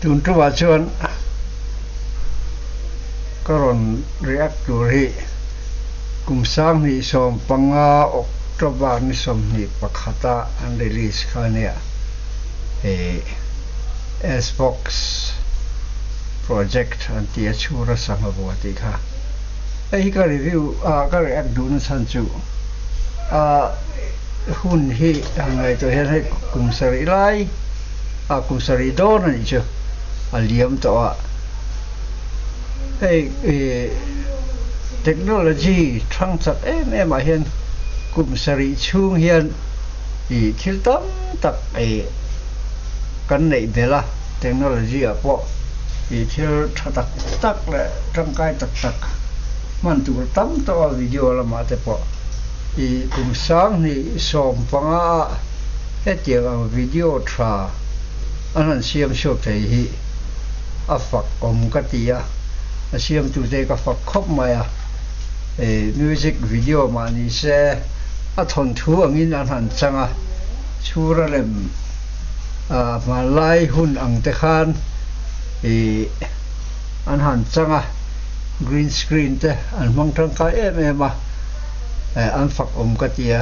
Tun tumah chuan ka rawn react tur hi kum 2015 October ni 21 a an release kha a nia ih Xbox project an tih a chhura sangha bua tih kha hei hi ka review ah ka react duhna chhan chu ah hun hi han ngaihtuah hian hei kum sarih lai a kum sarih dawn a nih chu a liam tawh a hei ih technology thang chak em em ah hian kum sarih chhung hian ih thil tam tak ih kan neih belh a technology ah pawh ih thil tha tak tak leh tangkai tak tak hman tur tam tawh a video lamah te pawh ih kum 2015 ah hetiang ang video tha an han siam chhuak thei hi a fak awm ka ti a a siamtute ka fak khawp mai a ih music video mah ni se a thawnthu angin an han chang a chhura lem ah hmanlai hun ang te khan ih an han chang a green screen te an hmang tangkai em em a eh an fak awm ka ti a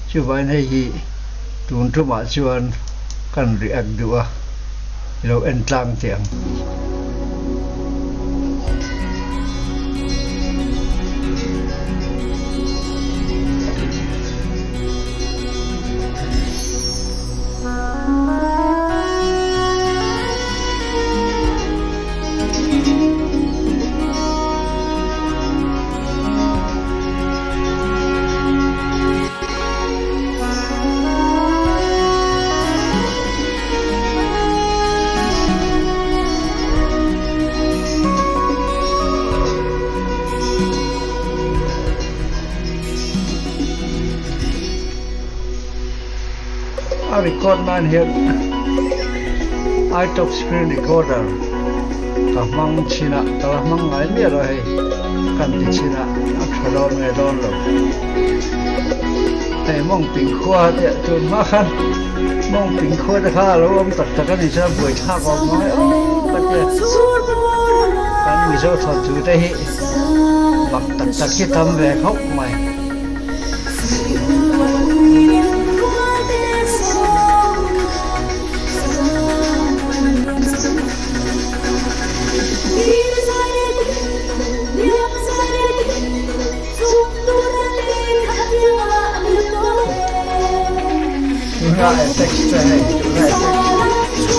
chuvangin hei hi tun tumah chuan kan react duh a i lo en tlang teh ang. A record nan hian iTop screen recorder ka hmang chhin a, ka la hmang ngai miah lo hei kan ti chhin a, a tha dawn nge dawn lo. Hei mawng ping khua te tun hma khan mawng ping khua te kha a lo awm tak tak a ni chuan buaithlak a awm ngai aw ka tia kan Mizo thawnthu te hi mak tak tak hi tam ve khawp mai. Tuna effects te hei tuna effects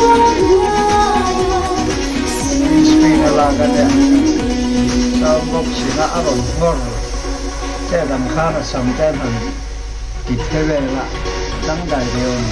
green screen a lak a nia sound box in a a rawn nghawr Che dang khan a sam te an han ti phe vel a, dangdai deuh a ni.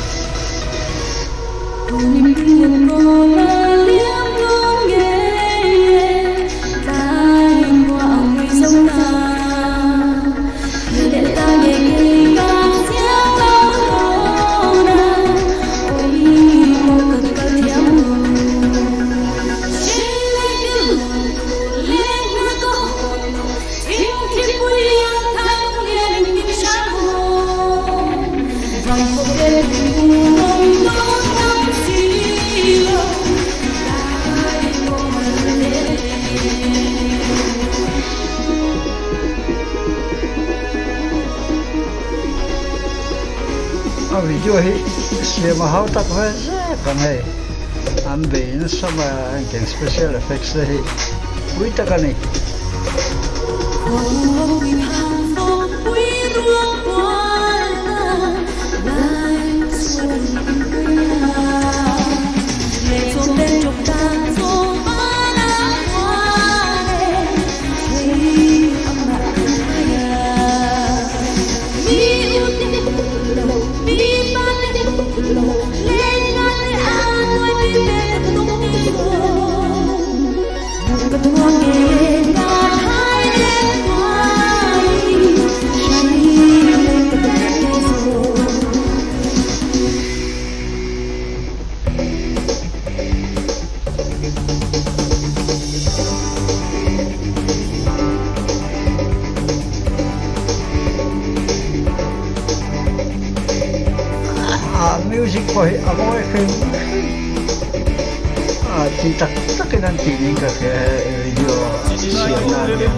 A video hi siam a hau tak ve zek ang hei an bei nasa mai a engtiang special effects te hi pui tak a ni. Music pawh hi a mawi hrim hrim. tih tak takin an tih niin ka hria he video siamna a nia.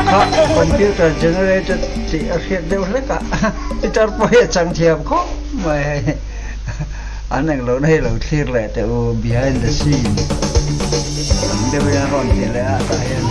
Kha computer generated tih a hriat deuh hlek a, pitar pawh hi a chang thiam khawp mai hei. An englo na hi lo thlir leh teh u behind the scene ang deuhin an rawn ti leh a tah hian.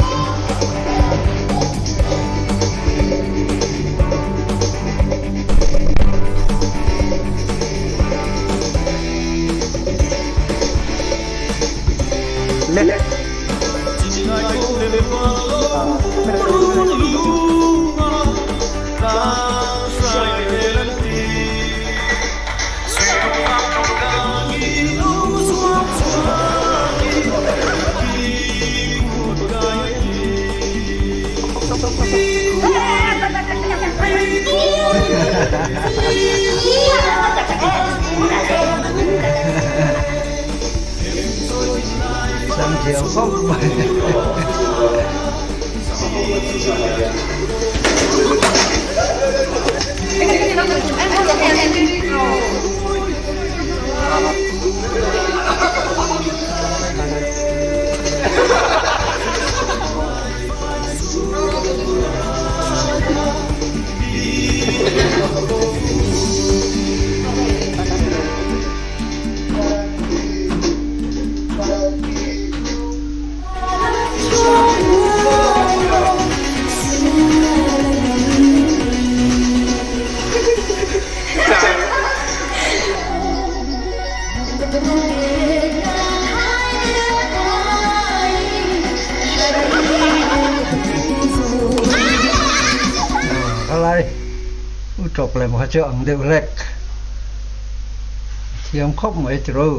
Chang thiam khawp mai. Khalai u tawp lem kha chu ang deuh hlek. Thiam khawp mai tiraw.